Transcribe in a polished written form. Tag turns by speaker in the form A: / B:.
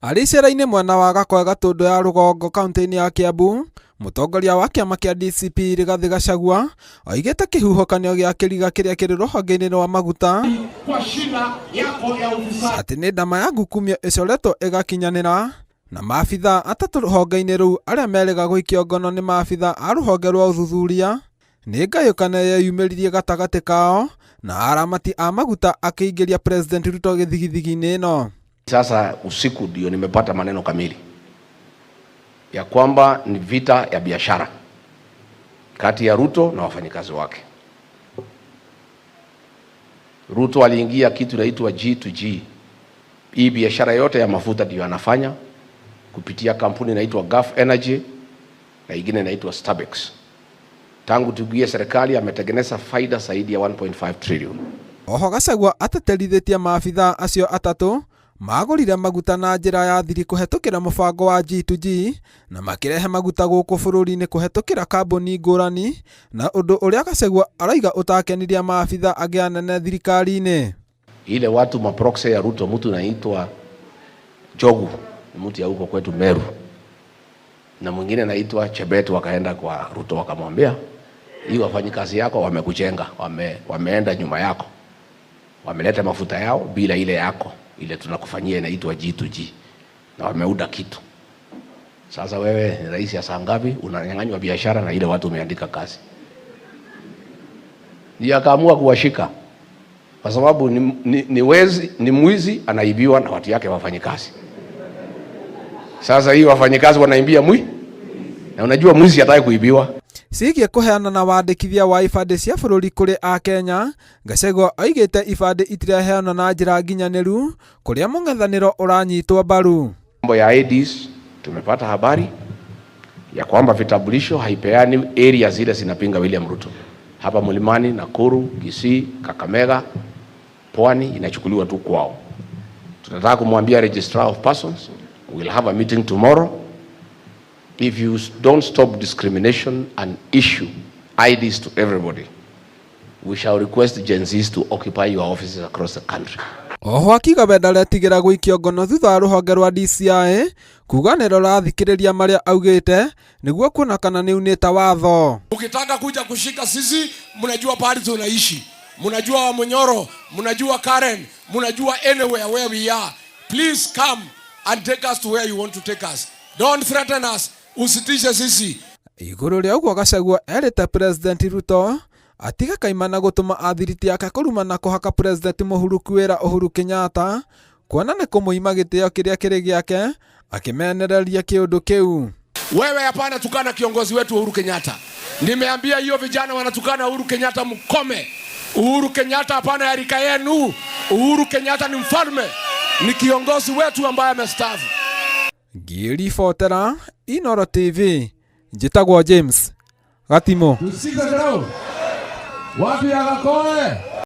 A: Arĩ icera-inĩ mwena wa Gakoe Gatũndũ ya rũgongo kaunti-inĩ ya Kiambu, mũtongoria wa kĩama kĩa DCP Rigathĩ Gachagua oigĩte kĩhuhũkanio gĩa kĩriga kĩrĩa kĩrĩ rũhonge-inĩ rwa maguta atĩ nĩ ndama ya ngukumio ĩcoretwo ĩgakinyanĩra na maabithaa atatũ rũhonge-inĩ rũu arĩa merĩga gũikio ngono nĩ maabithaa a rũhonge rwa ũthuthuria. Nĩ ngayũkano yeyumĩririe gatagatĩ kao na aramati a maguta akĩingĩria President Ruto gĩthigithigi-inĩ ĩno.
B: Sasa usiku ndio nimepata maneno kamili ya kwamba ni vita ya biashara kati ya Ruto na wafanyikazi wake. Ruto aliingia kitu inaitwa G2G. Hii biashara yote ya mafuta ndio anafanya kupitia kampuni inaitwa Gulf Energy na ingine inaitwa Stabex. Tangu tuingie serikali ametengeneza faida zaidi ya 1.5 trillion.
A: Oho Gachagua ateterithĩtie maabithaa acio atatũ magũrire maguta na njĩra ya thiri kũhetũkĩra mũbango wa G2G na makĩrehe maguta gũkũ bũrũri-inĩ kũhetũkĩra kambuni ngũrani, na ũndũ ũrĩa Gachagua arauga ũtakenirie maabithaa angĩ anene thirikari-inĩ.
B: Ile watu maproxy ya Ruto, mtu naitwa Jogu, ni mtu ya huko kwetu Meru, na mwingine naitwa Chebet, wakaenda kwa Ruto wakamwambia, hii wafanyikazi yako wamekuchenga, wameenda nyuma yako, wameleta mafuta yao bila ile yako ile tunakufanyia inaitwa G2G, na wameuda kitu. Sasa wewe ni rais ya saa ngapi unanyang'anywa biashara na ile watu umeandika kazi? Ndiye akaamua kuwashika kwa sababu ni wezi, ni mwizi anaibiwa na watu yake wafanyikazi. Sasa hii wafanyikazi wanaimbia mwi, na unajua mwizi hataki kuibiwa.
A: Ciĩgiĩ kũheana na wandĩkithia wa ibandĩ cia bũrũri kũrĩ akenya, Gachagua oigĩte ibandĩ itiraheanwo na njĩra nginyanĩru kũrĩa mũng'ethanĩro ũranyitwo mbaru.
B: Mambo ya IDs tumepata habari ya kwamba vitambulisho haipeani area zile zinapinga William Ruto. Hapa Mlimani, Nakuru, Kisii, Kakamega, Pwani inachukuliwa tu kwao. Tunataka kumwambia Registrar of Persons, we'll have a meeting tomorrow. If you don't stop discrimination and issue IDs to everybody, we shall request Gen Zs to occupy your offices across the country.
A: Oho akiuga we ndaretigĩra gũikio ngono thutha wa rũhonge rwa DCI kuga nĩ rũrathikĩrĩria marĩa augĩte nĩguo kuona kana nĩunĩte watho.
C: Ukitaka kuja kushika sisi, mnajua pahali tunaishi, mnajua Wamunyoro, mnajua Karen, mnajua anywhere where we are. Please come and take us to where you want to take us. Don't threaten us. Usitishe sisi.
A: Igũrũ rĩa ũguo Gachagua erĩte President Ruto atige kaimana gũtũma athiriti ake kũruma na kũhaka President mũhuruku wĩra Uhuru Kenyatta kuona nĩ kũmũima gĩtĩo kĩrĩa kĩrĩ gĩake akĩmenereria kĩũndũ kĩu.
C: Wewe hapana tukana kiongozi wetu Uhuru Kenyatta. Nimeambia hiyo vijana wanatukana Uhuru Kenyatta mkome. Uhuru Kenyatta hapana ya rika yenu. Uhuru Kenyatta ni mfalme, ni kiongozi wetu ambaye amestaafu.
A: Ngĩribotera Inooro TV njĩtagwo James Gatimo.
C: Tusikize kidogo. Watu ya Gakoe.